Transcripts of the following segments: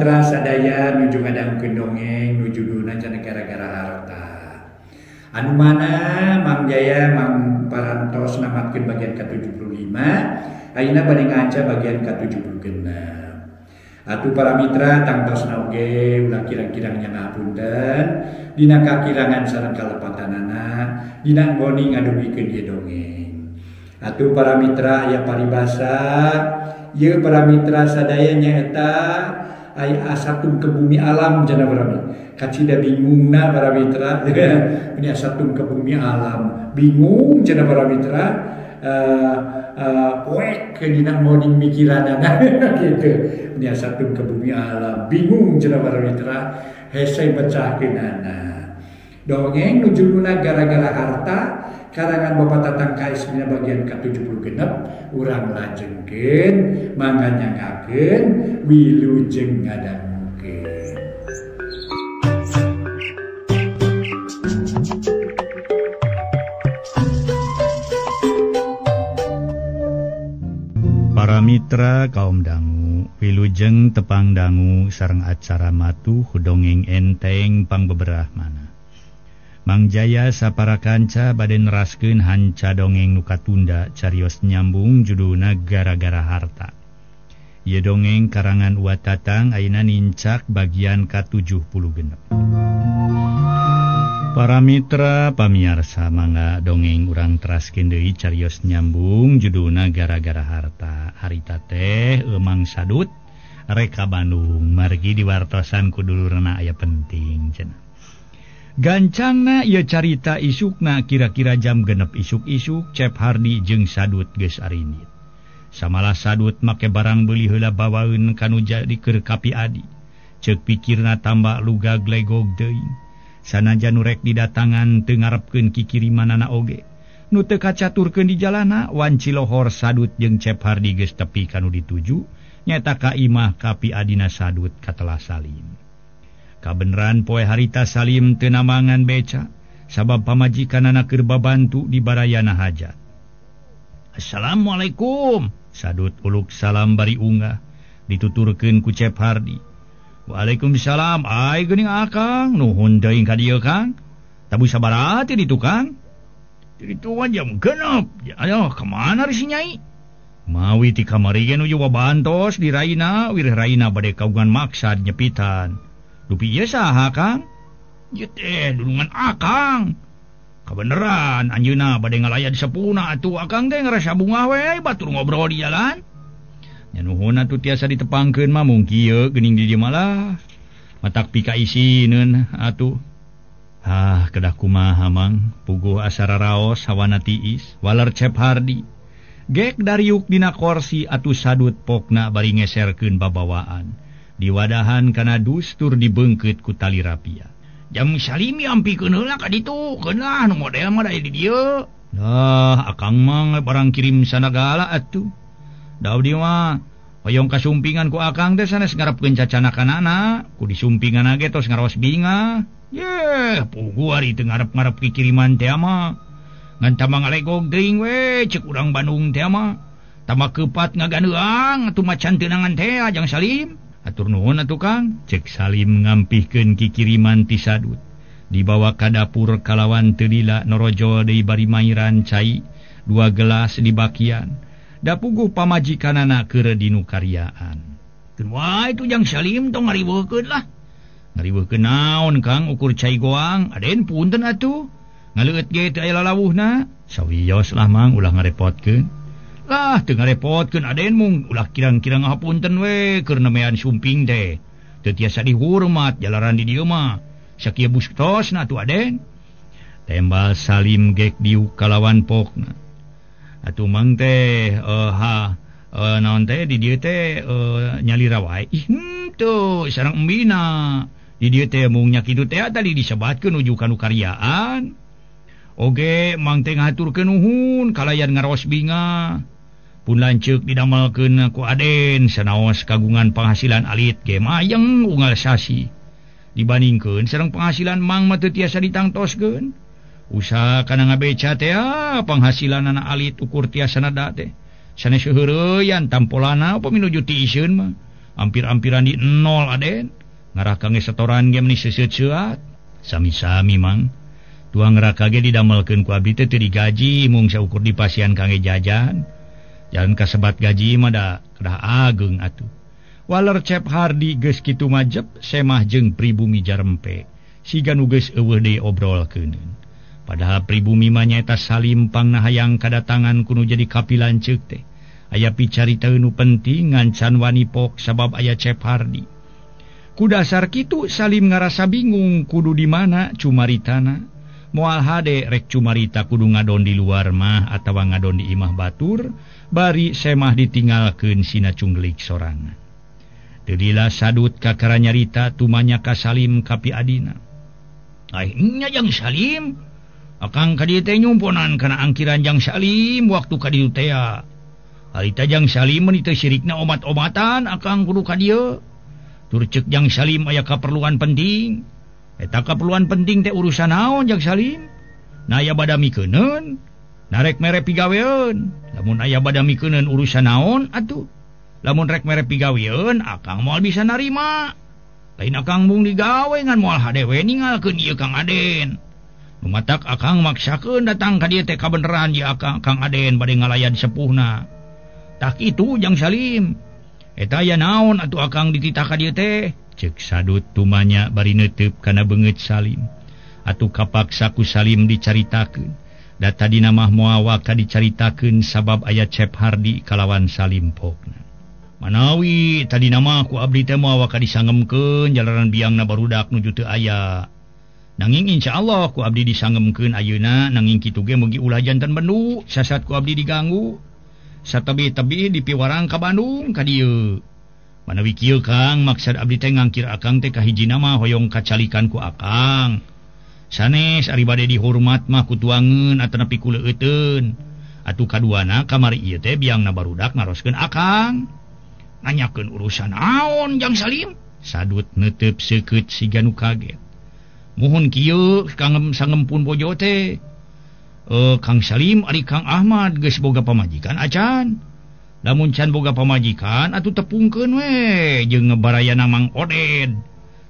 mitra sadaya nuju ngadangukeun dongeng nu judulna cenah gara-gara harta. Anu mana Mang Jaya Mang parantos namatkeun bagian ka-75, ayeuna bade ngaca bagian ka-76. Atuh para mitra tangtosna oge ulah kirang-kirang nya ngapunten dina kakirangan sareng kalepatanana dina nggoni ngadugikeun ieu dongeng. Atuh para mitra aya paribasa ieu para mitra sadaya nyaeta aya asatum ke bumi alam cenah para mitra. Kacida bingungna para mitra. Ini asatum ke bumi alam. Bingung cenah para mitra. Poek dina morning mikiranana gitu. Ini asatum ke bumi alam. Bingung cenah para mitra. Hese pecahkeunana. Dongeng nu judulna gara-gara harta karangan Bapak Tatang Kais dina bagian ka-76 urang lajengkeun mangga nyanggakeun wilujeng ngadangukeun. Para mitra kaum dangu wilujeng tepang dangu sareng acara matuh dongeng enteng pangbeberah mana. Mang Jaya sapara kanca bade neraskeun hanca dongeng nu katunda carios nyambung judulna gara-gara harta. Ieu dongeng karangan Uwa Tatang ayeuna nincak bagian ka-76. Para mitra pamiarsa mangga dongeng urang teraskeun deui carios nyambung judulna gara-gara harta. Harita teh Emang Sadut rek ka Bandung margi diwartosan ku dulurna aya penting cenah. Gancangna ieu carita isukna kira-kira jam 6 isuk-isuk Cep Hardi jeung Sadut geus arindit. Samalah Sadut make barang beuli heula bawaeun kanu jadi keur Kapi Adi. Ceuk pikirna tambah lugag legog teuing. Sanajan nu rek didatangan teu ngarepkeun kikirimanana oge. Nu teu kacaturkeun di jalana wanci lohor Sadut jeung Cep Hardi geus tepi kanu dituju nyaeta ka imah Kapi Adina Sadut katelah Salim. Kabeneran poe harita Salim teu namangan beca sabab pamajikanana keur babantu di barayana hajat. Assalamualaikum. Sadut uluk salam bari unggah dituturkeun ku Cep Hardi. Waalaikumsalam. Ai geuning akang nuhun teuing ka dieu Kang. Tabu sabaraha teh di tukang? Di tukang jam 6. Ayo kamana ari si Nyai? Mawi ti kamari ge nuju babantos di raina, wireh raina bade kagungan maksad nyepitan. Dupi ieu saha Kang? Ieu teh dulungan akang. Kabeneran anjeunna bade ngalayad sepuna atuh akang teh ngarasa bungah we batur ngobrol di jalan. Nya nuhun atuh tiasa ditepangkeun mah mung kieu geuning di dieu malah. Matak pika isineun atuh. Hah kedah kumaha Mang, puguh asa raraos hawana tiis, waler Cep Hardi. Gek dariuk dina korsi atuh Sadut pokna bari ngeserkeun babawaan. Diwadahan kana dus tur dibeungkeut ku tali rapia. Jam Salimi ampikeun heula ka ditu, keunlah nu model mah da di dieu. Dah akang mah barang kirim sanagala atuh. Da abdi mah hoyong kasumpingan ku akang teh sanes ngarepkeun cacanakanana, ku disumpingan ge tos ngaraos bingah. Yeh, puguh ari teu ngarep-ngarep kikiriman teh mah. Ngan tambah ngalegog teuing we ceuk urang Bandung teh mah. Tambah keupat ngaganeang atuh macan teunangan teh Jang Salim. Atur nuhun atuh Kang, cek Salim ngampihkeun kikiriman ti Sadut. Dibawa ka dapur kalawan teu lila norojol deui bari mairan cai, 2 gelas dibakian. Da puguh pamajikanana keur dinu karyaan. Keun wae tuh Jang Salim tong ngariweukeun lah. Ngariweukeun naon Kang ukur cai goang, aden punten atuh. Ngaleueut ge teu aya lalawuhna. Sawios lah Mang ulah ngarepotkeun. Lah teu ngarepotkeun aden mung ulah kirang-kirang ngahapunten we keur nemean sumping teh. Teu tiasa dihormat jalaran di dieu mah. Sakieu bustosna atuh aden. Tembal Salim gek diuk kalawan pokna. Atuh Mang teh naon teh di dieu teh nyalira wae. Ih henteu sareng embina. Di dieu teh mung nya kitu teh tadi disebatkeun nuju ka nu karyaan. Oge Mang teh ngahaturkeun nuhun kalayan ngaraos bingah. Pun lanceuk didamelkeun ku aden sanaos kagungan penghasilan alit ge mayeng unggal sasi. Dibandingkeun sareng penghasilan Mang mah teu tiasa ditangtoskeun. Usaha kana ngabeca teh penghasilanana alit ukur tiasa nada teh. Sanes heureuyan tampolana upami nuju tiiseun mah. Ampir-ampiran di nol Aden. Ngarah kangge setoran ge meuni seuseut-seuat. Sami-sami Mang. Tuang raka ge didamelkeun ku abdi teh teu digaji mung saukur dipasihan kangge jajan. Jalan kasebat gaji mah da kedah ageung atuh. Waler Cep Hardi geus kitu majep semah jeung pribumi jarempe. Siga nu geus eueuh deui obrolkeuneun. Padahal pribumi mah nyaeta Salim pangna hayang kadatangan kudu jadi kapilanceuk teh. Aya picarita nu penting ngan can wani pok sabab aya Cep Hardi. Ku dasar kitu Salim ngarasa bingung kudu di mana cumaritana. Moal hade rek cumarita kudu ngadon di luar mah atawa ngadon di imah batur, bari semah ditinggalkeun sina cunggelik sorangan. Teu lila Sadut kakara nyarita tumanya ka Salim ka piadina. Ai nya jang Salim, akang ka dieu teh nyumponan kana angkiran jang Salim waktu ka dieu teh. Harita jang Salim meuni teu sirikna omat-omatan akang kudu ka dieu. Tur ceuk jang Salim aya kaperluan penting. Eta kaperluan penting teh urusan naon jang Salim? Na aya bada mikeuneun, narek mere pigaweun. Lamun aya bada mikeuneun urusan naon atuh? Lamun rek mere pigaweun akang moal bisa narima. Lain akang mung digawe ngan moal hade we ningalkeun ieu Kang Aden. Nu matak akang maksakeun datang ka dieu teh kabeneran ieu akang Kang Aden bade ngalayan sepuhna. Tah kitu jang Salim. Eta aya naon atuh akang dititah ka dieu teh? Cek Sadut tumanya bari neuteub kana beungeut Salim. Atuh kapaksa ku Salim dicaritakeun. Da tadina mah moal waka dicaritakeun sabab aya Cep Hardi kalawan Salim pokna. Manawi tadina mah ku abdi teh moal waka disangemkeun jalaran biangna barudak nuju teu aya. Nanging insyaallah ku abdi disangemkeun ayeuna nanging kitu ge mugi ulah janten bendu sasat ku abdi diganggu. Satebi-tebi dipiwarang ka Bandung ka dieu. Manawi kieu Kang maksad abdi teh ngangkir akang teh kahijina mah hoyong kacalikan ku akang. Sanes ari bade dihormat mah ku tuangeun atanapi ku leueuteun. Atuh kaduana kamari ieu teh biangna barudak naroskeun akang. Nanyakeun urusan naon jang Salim? Sadut neuteub seukeut siga nu kaget. Muhun kieu Kang sangempun bojo teh. Kang Salim ari Kang Ahmad geus boga pamajikan acan. Lamun can boga pamajikan atuh tepungkeun we jeung barayana Mang Oded.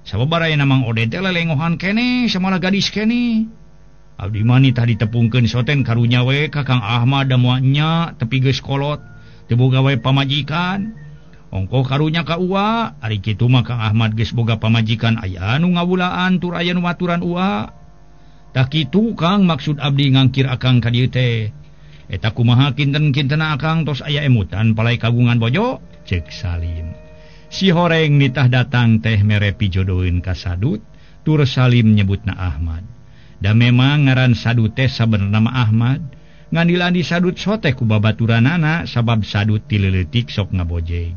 Sabab barayana Mang Oded teh lelengohan keneh samalah gadis keneh. Abdi mah nitah ditepungkeun soten karunya we ka Kang Ahmad da moal nya tepi geus kolot teu boga we pamajikan. Ongkoh karunya ka uwa, ari kitu mah Kang Ahmad geus boga pamajikan aya nu ngawulaan tur aya nu maturan uwa. Tah kitu Kang maksud abdi ngangkir akang ka dieu teh. Eta kumaha kinten-kintena akang tos aya emutan palai kagungan bojo? Cek Salim. Si horeng nitah datang teh mere pijodoeun ka Sadut, tur Salim nyebutna Ahmad. Da memang ngaran Sadut teh sabenerna mah Ahmad. Ngan dilandi Sadut sote ku babaturanana sabab Sadut ti leutik sok ngabojeg.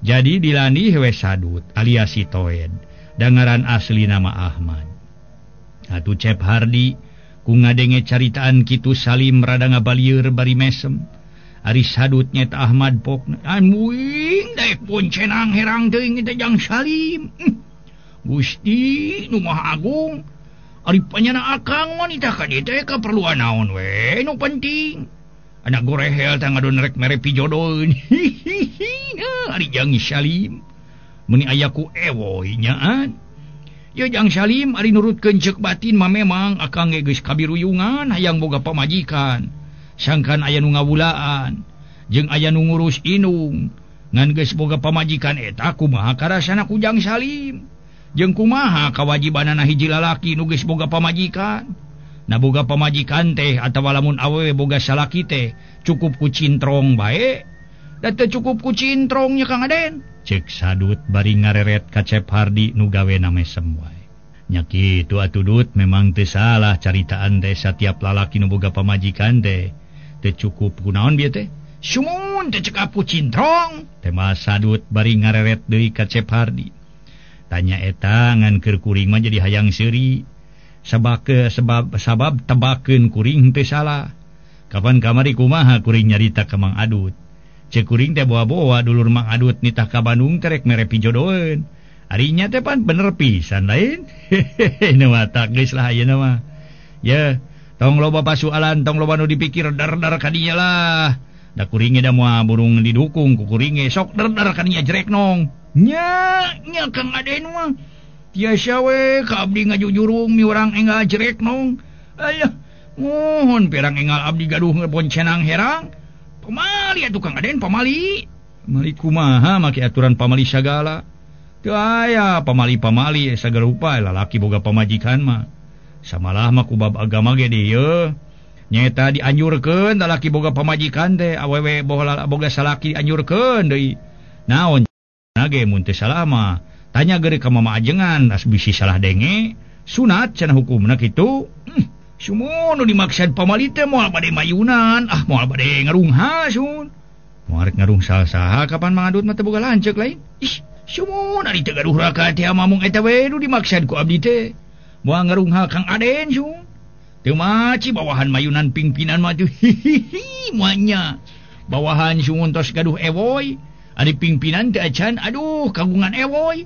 Jadi dilandi hewe Sadut alias si Toed, da ngaran asli nama Ahmad. Atuh Cep Hardi ku ngadenge caritaan kitu Salim rada ngabalieur bari mesem. Ari Sadut nyeta Ahmad pokna. Amuing daek poncenang herang teuing teh jang Salim. Gusti nu Maha Agung. Ari panyana akang mah nitah ka dieu teh kaperluan naon we nu penting. Anak gorehel teh ngadon rek mere pijodoeun. Ari jang Salim meuni aya ku ewoy nyaan. Ye jang Salim ari nurutkeun ceuk batin mah memang akang ge geus kabiruyungan hayang boga pamajikan. Sangkan aya nu ngawulaan jeung aya nu ngurus indung. Ngan geus boga pamajikan eta kumaha karasana ku jang Salim? Jeung kumaha kawajibanana hiji lalaki nu geus boga pamajikan? Na boga pamajikan teh atawa lamun awewe boga salaki teh cukup ku cintrong bae. Da teu cukup ku cintrong nya Kang Aden. Cek Sadut bari ngareret ka Cep Hardi nu gawena mesem wae. Nya kitu atuh Dut, memang teu salah caritaan teh satiap lalaki nu boga pamajikan teh teu cukup kunaon bieu teh. Sumun teu cekap ku cintrong. Tema Sadut bari ngareret deui ka Cep Hardi. Tanya eta ngan keur kuring mah jadi hayang seuri. Sabab tebakeun kuring teu salah. Kapan kamari kumaha kuring nyarita ka Mang Adut. Cek kuring teh bawa-bawa dulur Mang Adut nitah ka Bandung terek mere pijodoeun. Ari nya teh pan bener pisan lain. Nu matak geus lah ayeuna mah. Ye, tong loba pasualan, tong loba nu dipikir dar-dar ka dinya lah. Da kuring ge da moal burung didukung ku kuring ge sok dar-dar ka dinya jrek nong. Nya nya Kang Aden mah tiasa we ka abdi ngajujurung miurang enggal jerek nong. Alah, mohon pirang enggal abdi gaduh ngeboncenang herang. Pamali atuh Kang Aden pamali. Pamali kumaha make aturan pamali sagala. Teu aya pamali-pamali sagala rupa lalaki boga pamajikan mah. Samalah mah ku bab agama ge dieu. Nyaeta dianjurkeun lalaki boga pamajikan teh awewe boga salaki dianjurkeun deui. Naon nage mun teu salah mah tanya geuri ka mama ajengan as bisi salah denge sunat cenah hukumna kitu. Sumun nu dimaksad pamali teh moal bade mayunan, ah moal bade ngarungha sun. Moal rek ngarungsal saha kapan mangadut mah teu boga lanceuk lain. Ih, sumun ari teu gaduh raka teh mamung eta we nu dimaksad ku abdi teh. Moal ngarungha Kang Aden sun. Teu maci bawahan mayunan pingpinan mah tuh hihihi moalnya. Bawahan sumun tos gaduh ewoy, ari pingpinan teu acan aduh kagungan ewoy.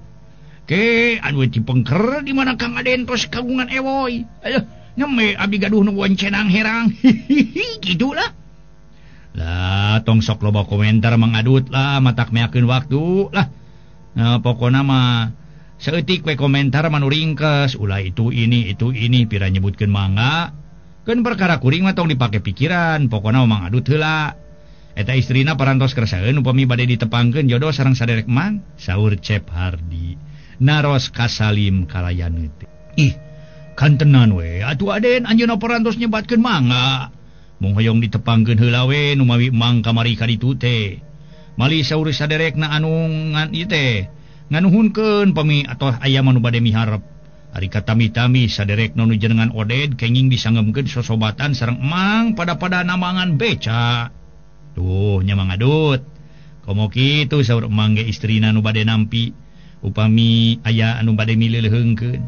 Ke anu dipengker di mana Kang Aden tos kagungan ewoy. Aduh, nyeme abdi gaduh nu boncenang herang. Hihihi gitulah. Lah tong sok loba komentar mangadut lah matak meakeun waktu lah. Nah, pokona mah saeutik we komentar mah nu ringkes, ulah itu ini pira nyebutkeun mangga. Keun perkara kuring mah tong dipake pikiran, pokona mah mangadut heula. Eta istrina parantos kersaeun upami bade ditepangkeun jodoh sareng saderek mang, saur Cep Hardi. Naros ka Salim kalayan teh. Ih, kantenan we atuh Aden anjeunna parantos nyebatkeun mangga. Mung hoyong ditepangkeun heula we numawi mang kamari ka ditu teh. Mali saur saderekna anu ngan ieu teh nganuhunkeun pami atoh aya mah nu bade miharep. Ari katami-tami saderekna nu jenengan Oded kenging disangemkeun sosobatan sareng emang pada-pada namangan beca. Tuh nya mangadut. Komo kitu saur emang ge istrina nu bade nampi upami aya anu bade mileuleheungkeun.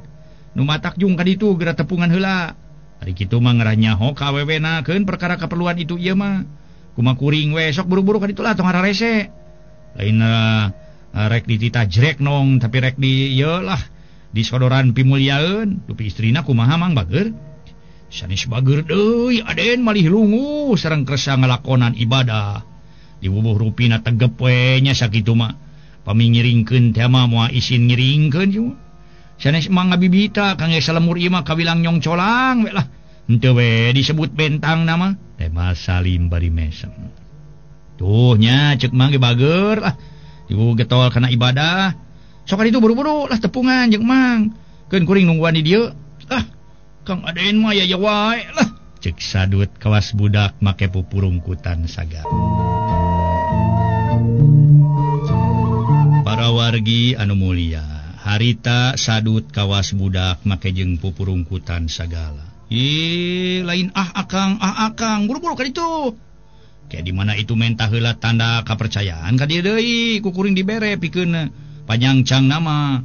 Nu matak jung ka ditu geura tepungan heula. Ari kitu mah ngerah nyaho ka awewena keun perkara keperluan itu ieu mah. Kumaha kuring we sok buru-buru ka ditu lah tong hararese. Lain rek dititah jrek nong tapi rek di ieu lah disodoran pimulyaeun. Dupi istrina kumaha mang bager? Sanes bager deui Aden malih lungu sareng kersa ngalakonan ibadah. Diwubuh rupina tegep we nya sakitu mah. Pami ngiringkeun teh mah moal isin ngiringkeun cuma. Sanes mah ngabibita kangge salemur ieu mah kawilang nyong colang we lah. Henteu we disebut bentang nama. Teh mah Salim bari mesem. Tuh nya ceuk mang ge bager lah. Ibu getol kana ibadah. Sok itu buru-buru lah tepungan jeung mang. Keun kuring nungguan di dieu. Ah, Kang Aden mah ya wae lah. Ceuk sadut kawas budak make pupurungkutan sagala. Para wargi anu mulia, harita sadut kawas budak make jeung pupurungkutan sagala. Ih, lain ah akang, buru-buru ka ditu. Kayak di mana itu mentah heula tanda kapercayaan ka dieu deui, ku kuring dibere pikeun panyangcang nama.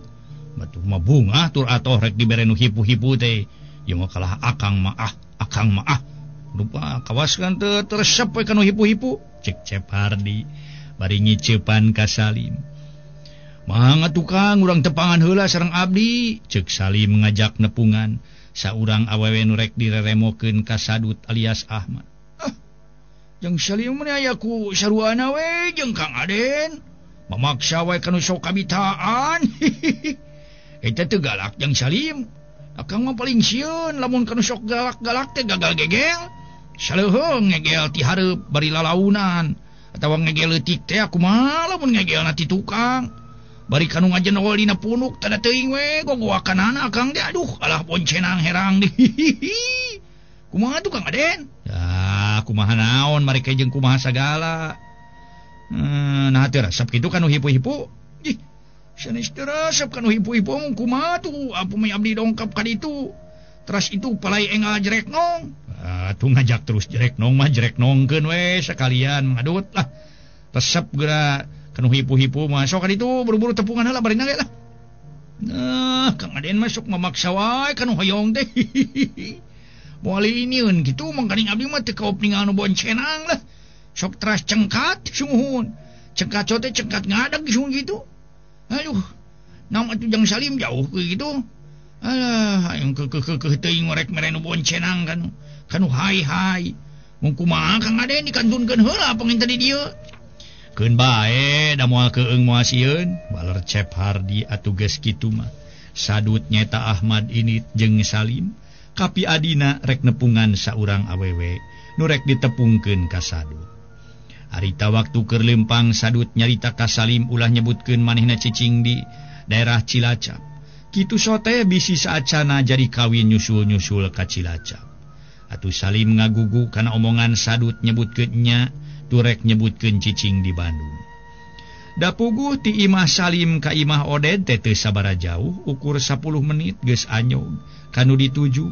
Batu mah bungah tur atoh rek dibere nu hipu-hipu teh. Ieu mah kalah akang mah ah, akang mah ah. Rupa kawas kan teu teresep we ka nu hipu-hipu. Cek Cep Hardi bari ngiceupan ka Salim. Mangga tukang urang tepangan heula sareng abdi, ceuk Salim ngajak nepungan. Saurang awewe nu rek direremokeun ka Sadut alias Ahmad. Ah, jeung Salim mah aya ku saruana we jeung Kang Aden. Mamaksa we kanu sok kabitaan. Eta teu galak jeung Salim. Akang mah paling sieun lamun kanu sok galak-galak teh gagal gegel. Saleuheung ngegel ti hareup bari lalaunan atawa ngegel leutik teh kumaha lamun ngegelna ti tukang. Bari kanu ngajenol dina punuk tada teuing we gogoakanana akang teh aduh alah boncenang herang di. Kumaha tuh Kang Aden? Ya kumaha naon mareka jeung kumaha sagala. Nah teu resep kitu kanu hipu-hipu. Ih, sanes teu resep kanu hipu-hipu mung kumaha tuh upami abdi dongkap ka ditu. Teras itu palai enggal jerek nong. Atuh ngajak terus jerek nong mah jerek nongkeun we sekalian ngadut lah. Resep geura kanu hipu-hipu mah sok ka ditu buru-buru tepungan heula bari ge lah. Nah, Kang Aden mah sok mamaksa wae kanu hoyong teh. Moal inieun kitu mangkaning abdi mah teu kaop ningal nu boncenang lah. Sok teras cengkat sungguhun. Cengkat cote cengkat ngadag sungguh gitu. Aduh, nama atuh Jang Salim jauh ke gitu. Alah, hayang keukeuh teuing rek mere nu boncenang kanu. Kanu hai-hai. Mun kumaha Kang Aden dikantunkeun heula panginten di dieu. Keun bae da moal keung moal sieun waler Cep Hardi atuh geus kitu mah. Sadut nyeta Ahmad ini jeung Salim kapi adina rek nepungan saurang awewe nu rek ditepungkeun ka Sadut. Harita waktu keur lempang Sadut nyarita ka Salim ulah nyebutkeun manehna cicing di daerah Cilacap. Kitu sote bisi saacana jadi kawin nyusul-nyusul ka Cilacap. Atuh Salim ngagugu kana omongan Sadut nyebutkeun nya turek nyebutkeun cicing di Bandung. Da puguh ti imah Salim ka imah Oded teh teu sabaraha jauh, ukur 10 menit geus anyog kanu dituju.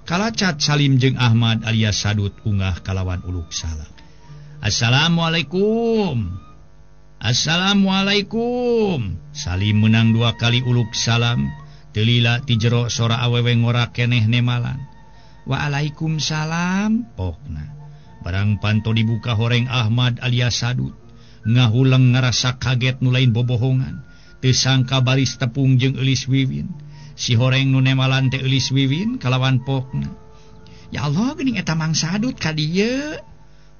Kalacat Salim jeung Ahmad alias Sadut ungah kalawan uluk salam. Assalamualaikum. Assalamualaikum. Salim menang 2 kali uluk salam. Teu lila ti jero sora awewe ngora keneh nemalan. Waalaikumsalam pokna. Barang panto dibuka horeng Ahmad alias Sadut ngahuleng ngarasa kaget nu lain bobohongan. Teu sangka baris tepung jeung Eulis Wiwin. Si horeng nu nemalan teh Eulis Wiwin kalawan pokna. Ya Allah geuning eta Mang Sadut ka dieu.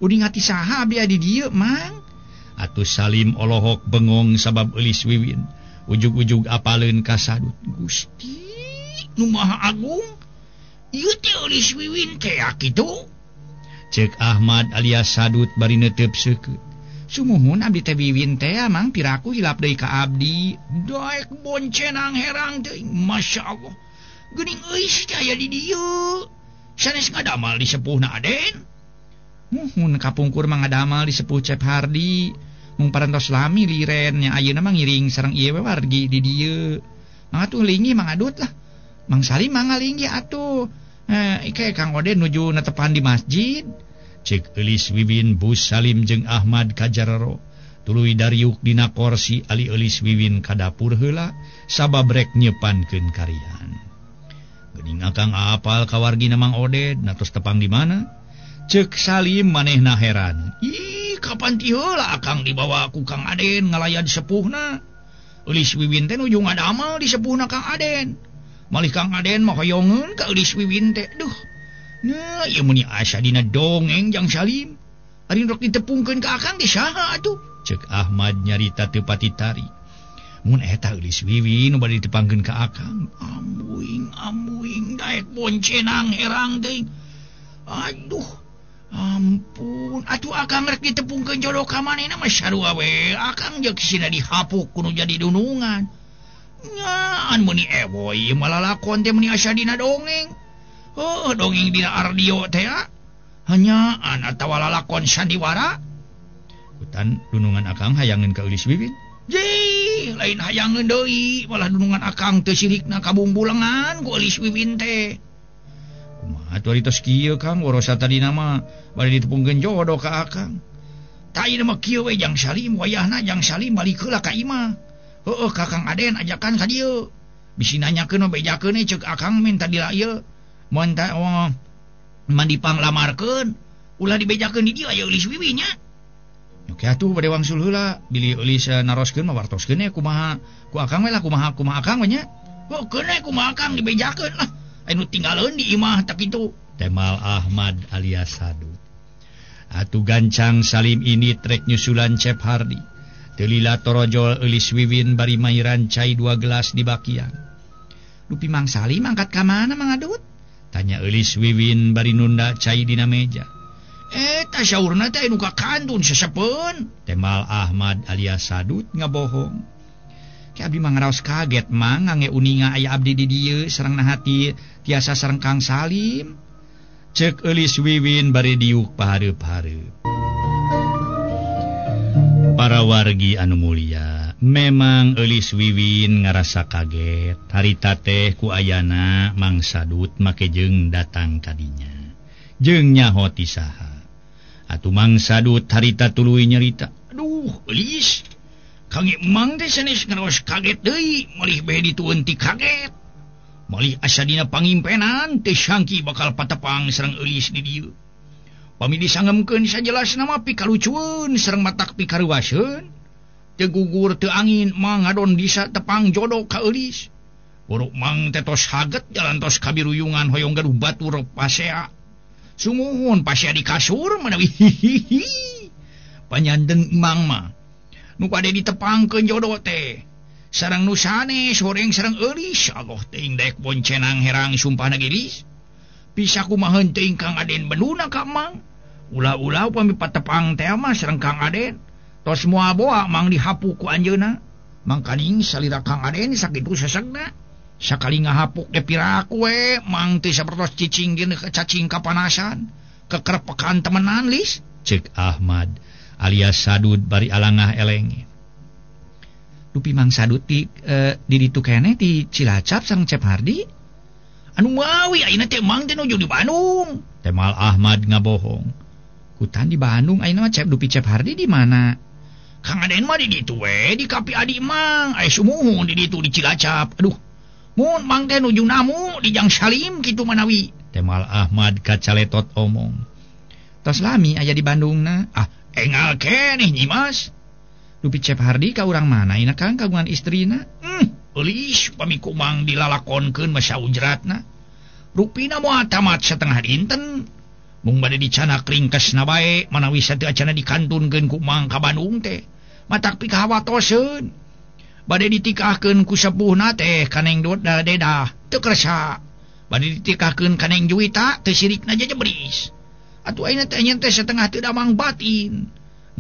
Uning hati saha abdi di dieu Mang. Atuh Salim olohok bengong sabab Eulis Wiwin ujug-ujug apaleun ka Sadut. Gusti nu Maha Agung ieu teh Eulis Wiwin teh kitu. Cek Ahmad alias Sadut bari neuteup seukeut. Sumuhun abdi teh Wiwin teh Mang piraku hilap deui ka abdi. Daek boncenang herang teuing. Masya Allah. Geuning euy teh aya di dieu. Sanes ngadamal di sepuhna Aden. Muhun kapungkur mah ngadamal di sepuh Cep Hardi. Mung parantos lami liren nya ayeuna mah ngiring sareng ieu we wargi di dieu. Mangga tuh linggih Mang Adut lah. Mang Salim mangga linggih atuh. Ike Kang Oden nuju netepan di masjid. Cek Eulis Wiwin bus Salim jeung Ahmad kajarero. Tuluy dariuk dina korsi ali Eulis Wiwin ka dapur heula sabab rek nyepankeun karihan. Geuning akang apal ka wargina Mang Oded natos tepang di mana? Cek Salim manehna heran. Ih, kapan ti heula akang dibawa ku Kang Aden ngalayan sepuhna. Eulis Wiwin teh nuju ngadamal di sepuhna Kang Aden. Malih Kang Aden mah hoyongeun ka Eulis Wiwin teh. Duh. Nah, ieu meuni asa dina dongeng jang Salim. Ari rek ditepungkeun ka akang teh saha atuh? Cek Ahmad nyarita teu patitari. Mun eta Eulis Wiwin nu bade ditepangkeun ka akang. Ambuing ambuing daek boncenang herang teuing. Aduh. Ampun, atuh akang rek ditepungkeun jodoh ka manehna mah sarua we. Akang jeung sina dihapuk kudu jadi dunungan. Nyaan meuni ewoy malalakon teh meuni asa dina dongeng. Oh, dongeng dina Ardio teh hanyaan atawa lalakon sandiwara. Hutan dunungan akang hayangeun ka Eulis Wiwin. Jih, lain hayangeun deui, malah dunungan akang teu sirikna kabungbulengan ku Eulis Wiwin teh. Kumaha atuh ari tos kieu Kang, worosa tadina mah bade ditepungkeun jodoh ka akang. Tah ieu mah kieu we jang Salim, wayahna jang Salim balik heula ka imah. Heueuh ka Kang Aden ajakan ka dieu. Bisi nanyakeun mah bejakeun ceuk akang minta dila ieu. Mun ta oh, mandi panglamarkeun ulah dibejakeun di dieu aya Eulis Wiwin nya. Oke atuh bade wangsul heula, bilih Eulis naroskeun mah wartoskeun we kumaha ku akang we lah kumaha kumaha akang we nya. Oh keun we kumaha akang dibejakeun lah. Anu tinggaleun di imah tak kitu. Temal Ahmad alias Sadut. Atuh gancang Salim ini trek nyusulan Cep Hardi. Teu lila torojol Eulis Wiwin bari mairan cai 2 gelas di bakian. Dupi Mang Salim angkat ka mana Mang Adut? Tanya Eulis Wiwin bari nunda cai dina meja. Eta saurna teh nu ka kantun sesepeun. Temal Ahmad alias Sadut ngabohong. Ki abdi mah ngaraos kaget Mang ngange uninga aya abdi di dieu sareng hati tiasa sareng Kang Salim. Cek Eulis Wiwin bari diuk pahareup-hareup. Para wargi anu mulia, memang Eulis Wiwin ngarasa kaget harita teh ku ayana Mang Sadut make jeung datang kadinya. Jeung nyaho ti saha. Atuh Mang Sadut harita tuluy nyarita. Aduh, Eulis, Kang Mang teh sanes ngaraos kaget deui, malih bae ditueun ti kaget. Malih asa dina pangimpenan teh sangki bakal patepang sareng Eulis di dieu. Pami disangemkeun sajelasna mah pikalucueun sareng matak pikaruaseun. Teu gugur teu angin Mang ngadon bisa tepang jodoh ka Eulis. Buruk Mang teh tos haget jalan tos kabiruyungan hoyong gaduh batur pasea. Sumuhun pasea di kasur manawi hihihi. Panyandeng Mang mah Nu bade ditepangkeun jodoh teh. Sareng nu sanes horeng sareng eulis. Allah teuing daek boncenang herang sumpahna gelis. Bisa kumaha teuing Kang Aden benuna ka Mang. Ulah-ulah upami patepang teh mah sareng Kang Aden. Tos moal boa Mang dihapuk ku anjeunna. Mangkaning salira Kang Aden sakitu sesegna. Sakali ngahapuk ge piraku we Mang teh sapertos cicing geun cacing kapanasan. Kekerpekan temenan lis. Cek Ahmad alias Sadud bari alangah elenge. Dupi Mang Sadud di ditu keneh di Cilacap sareng Cep Hardi. Anu mawi ayeuna teh Mang teh nuju di Bandung. Temal Ahmad ngabohong. Kutan di Bandung ayeuna mah Cep Dupi Cep Hardi di mana? Kang Aden mah di ditu we di Kapi Adi Mang. Aya sumuhun di ditu di Cilacap. Aduh. Mun Mang teh nuju namu di Jang Salim kitu manawi. Temal Ahmad kacaletot omong. Tos lami aya di Bandungna. Ah, engal keneh Nyimas. Dupi Cep Hardi ka urang mana ina Kang kagungan istrina? Eulis pami ku Mang dilalakonkeun mah saujratna. Rupina moal tamat setengah dinten. Mung bade dicanak ringkesna bae manawi sateu acana dikantunkeun ku Mang ka Bandung teh. Matak pikahawatoseun. Bade ditikahkeun ku sepuhna teh ka Neng Dedah teu kersa. Bade ditikahkeun ka Neng Juwita teu sirikna jejebris. Atuh ayeuna teh nyen teh setengah teu damang batin.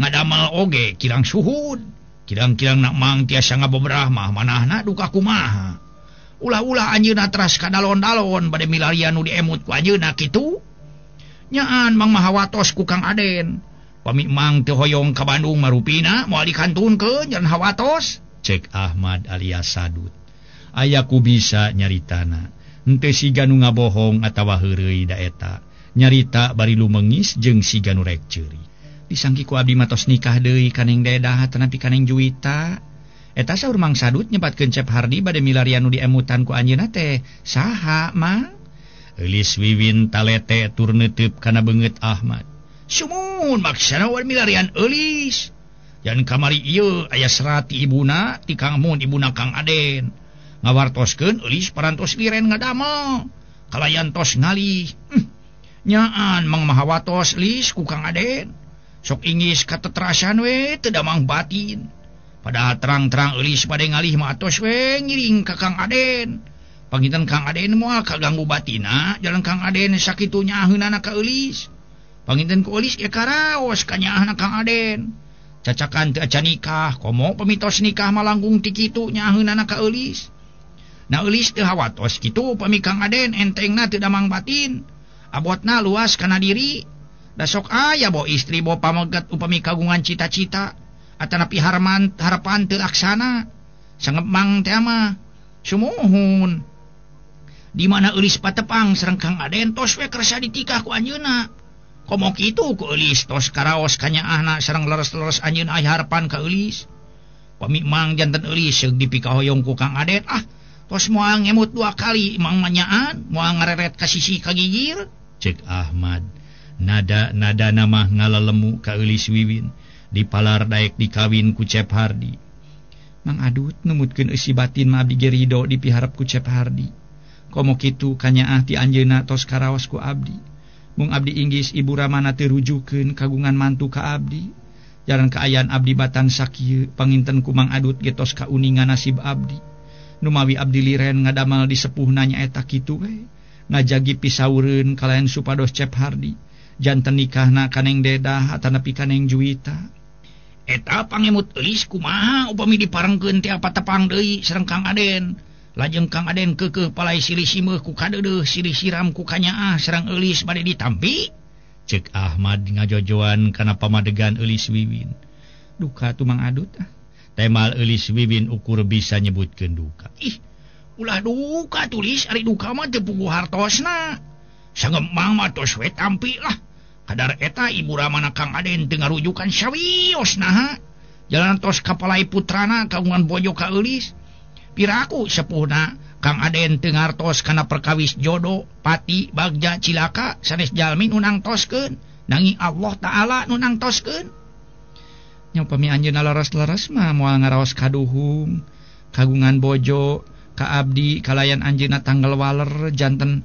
Ngadamel oge kirang suhud. Kirang-kirang nak Mang tiasa ngabobrah mah manahna duka kumaha. Ulah-ulah anjeunna teras ka dalon-dalon bade milarian nu diemut ku anjeunna kitu. Nyaan Mang mah hawatos ku Kang Aden. Pami Mang teu hoyong ka Bandung marupina moal dikantunkeun jan hawatos. Cek Ahmad alias Sadud. Aya ku bisa nyaritana. Henteu siga nu ngabohong atawa heureuy da eta. Nyarita bari lumengis jeung siga nu rek ceuri. Disangki ku abdi mah tos nikah deui ka Neng Dedah atanapi ka Neng Juwita. Eta saur Mang Sadut nyebatkeun Cep Hardi bade milarian nu diemutan ku anjeunna teh. Saha Mang? Eulis Wiwin talete tur neuteup kana beungeut Ahmad. Sumuhun maksana war milarian eulis. Jan kamari ieu aya serat ti ibuna ti Kang Mun ibuna Kang Aden. Ngawartoskeun eulis parantos liren ngadamel. Kalayan tos ngalih. Nyaan Mang mah hawatos lis ku Kang Aden. Sok ingis kateterasan we teu damang batin. Padahal terang-terang eulis bade ngalih mah atos we ngiring ka Kang Aden. Panginten Kang Aden moal kaganggu batina, jalan Kang Aden sakitu nyaaheunana ka eulis. Panginten ku eulis ge karaos ka nyaahna Kang Aden. Cacakan teu acan nikah, komo pamitos nikah mah langkung ti kitu nyaaheunana ka eulis. Na eulis teu hawatos kitu pami Kang Aden entengna teu damang batin. Abotna luas kana diri. Da sok aya bo istri bo pamegat upami kagungan cita-cita atanapi harapan teu laksana. Sangep Mang teh mah sumuhun. Di mana eulis patepang sareng Kang Aden tos we kersa ditikah ku anjeunna. Komo kitu ku eulis tos karaos kanyaahna sareng leres-leres anjeunna aya harapan ka eulis. Pami Mang janten eulis seug dipikahoyong ku Kang Aden, ah tos moal ngemut dua kali Mang manyaan, moal ngareret ka sisi ka gigir. Cek Ahmad. Nada-nada namah ngalalemu ka Eulis Wiwin dipalar daek dikawin ku Cep Hardi. Mang Adut numutkeun eusi batin mah abdi ge rido dipiharep ku Cep Hardi. Komo kitu kanyaah ti anjeunna tos karaos ku abdi. Mung abdi inggis ibu ramana teu rujukeun kagungan mantu ka abdi. Jalan kaayaan abdi batan sakieu panginten ku Mang Adut ge tos kauninga nasib abdi. Numawi abdi liren ngadamal di sepuhna nyaeta kitu we. Ngajagi pisaureun kalayan supados Cep Hardi. Janten nikahna ka Neng Dedah atanapi ka Neng Juwita. Eta pangemut eulis kumaha upami diparengkeun teh patepang deui sareng Kang Aden. Lajeng Kang Aden keukeuh palai silih simeuh ku kadeudeuh silih siram ku kanyaah sareng eulis bade ditampi. Cek Ahmad ngajojoan kana pamadegan Eulis Wiwin. Duka tu Mang Adut ah. Temal Eulis Wiwin ukur bisa nyebutkeun duka. Ih, ulah duka tulis ari duka mah teu puguh hartosna. Sangem Mang mah tos we tampi lah. Kadar eta ibu ramana Kang Aden teu ngarujukan sawios naha. Jalan tos kapalai putrana kagungan bojo ka eulis. Piraku sepuhna Kang Aden teu ngartos kana perkawis jodoh, pati, bagja, cilaka sanes jalmi nu nangtoskeun. Nanging Allah Ta'ala nu nangtoskeun. Nya upami anjeunna leres-leres mah moal ngaraos kaduhung, kagungan bojo, ka abdi kalayan anjeunna tanggal waler janten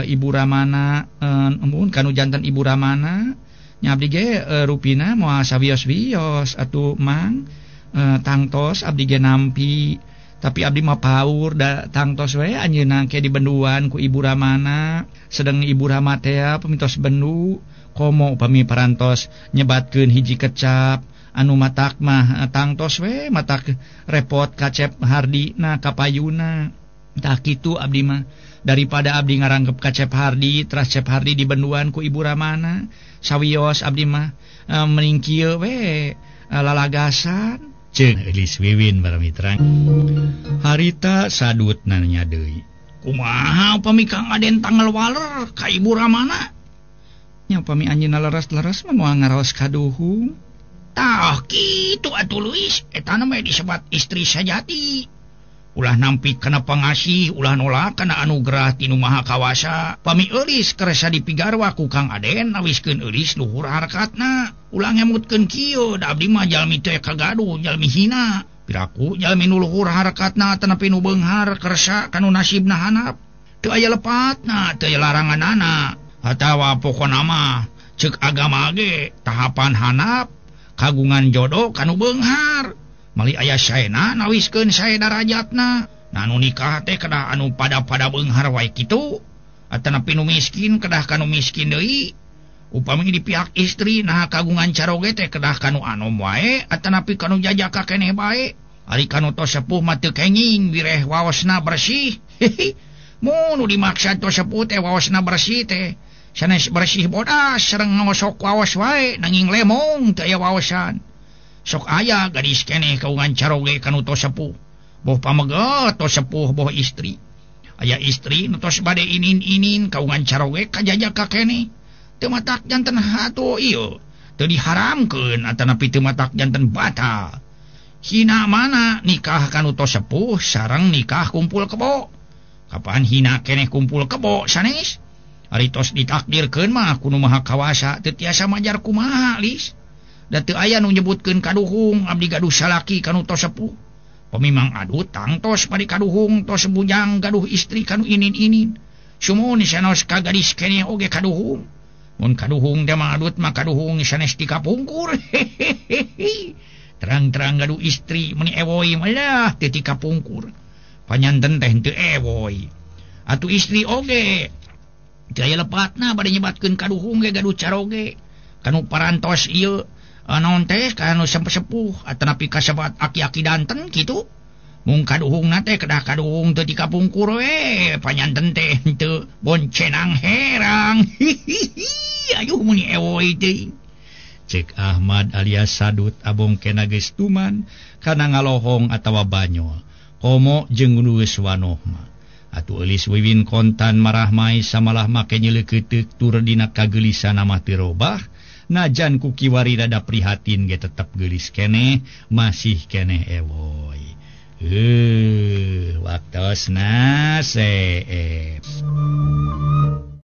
Ibu Ramana embun kanu janten Ibu Ramana nya abdi ge rupina moal sawios-wios atuh Mang. Tangtos abdi ge nampi tapi abdi mah paur da tangtos we anjeunna ke dibenduan ku Ibu Ramana sedeng Ibu Rama teh pamitos bendu komo upami parantos nyebatkeun hiji kecap anu matak mah tangtos we matak repot ka Cep Hardi na kapayuna. Tah kitu abdi mah daripada abdi ngarangkep ka Cep Hardi teras Cep Hardi dibenduan ku Ibu Ramana sawios abdi mah mending kieu we lalagasan. Ceuk Elis Wiwin para mitra. Harita sadut nanya deui. Kumaha upami Kang Aden tanggal waler ka Ibu Ramana? Nya upami anjeunna leres-leres mah moal ngaraos kaduhung. Tah kitu atuh Luis, eta mah disebat istri sajati. Ulah nampi kana pangasih, ulah nolak kana anugerah ti Nu Maha Kawasa. Pami eulis kersa dipigarwa ku Kang Aden nawiskeun eulis luhur harkatna. Ulah ngemutkeun kieu da abdi mah jalmi teh kagaduh, jalmi hina. Piraku jalmi nu luhur harkatna tanapi nu beunghar kersa kanu nasibna hanap. Teu aya lepatna, teu aya laranganana. Atawa pokona mah ceuk agama ge tahapan hanap kagungan jodoh kanu beunghar. Mali aya saena nawiskeun sae darajatna. Nah nu nikah teh kedah anu pada-pada beunghar wae kitu. Atanapi nu miskin kedah kanu miskin deui. Upami di pihak istri nah kagungan caroge teh kedah kanu anom wae atanapi kanu jajaka keneh bae. Ari kanu tos sepuh mah teu kenging wireh waosna bersih. Mun nu dimaksa tos sepuh teh waosna bersih teh sanes bersih bodas sareng ngosok waos wae nanging lemong teu aya waosan. Sok aya gadis keneh kaungan caroge kanu tos sepuh. Boh pameget tos sepuh boh istri. Aya istri nu tos bade inin-inin kaungan caroge kajajaka keneh. Teu matak janten hatu ieu. Teu diharamkeun atanapi teu matak janten batal. Hina mana nikah kanu tos sepuh sareng nikah kumpul kebo. Kapan hina keneh kumpul kebo sanes? Ari tos ditakdirkeun mah ku Nu Maha Kawasa teu tiasa majar kumaha lis. Da teu aya nu nyebutkeun kaduhung abdi gaduh salaki kanu tos sepuh. Pamimang adu tangtos bari kaduhung tos bujang gaduh istri kanu inin-inin. Sumun sanos ka gadis keneh oge kaduhung. Mun kaduhung teh mah adut mah kaduhung sanes ti kapungkur. Terang-terang gaduh istri meuni ewoy malah teu ti kapungkur. Panyanten teh teu ewoy. Atuh istri oge teu aya lepatna bade nyebatkeun kaduhung ge gaduh caroge. Kanu parantos ieu naon teh kanu sepuh atanapi kasebat aki-aki danten kitu. Mung kaduhungna teh kedah kaduhung teu dikapungkur we panyanten teh teu boncenang herang. Hihihi ayuh muni ewoy teh. Cek Ahmad alias Sadut abong kena geus tuman kana ngalohong atawa banyol. Komo jeung nu geus wanoh mah. Atuh Eulis Wiwin kontan marahmai samalah make nyeleukeuteup tur dina kageulisana mah teu robah. Najan ku kiwari rada prihatin ge tetep geulis keneh masih keneh ewoy. Waktosna seep.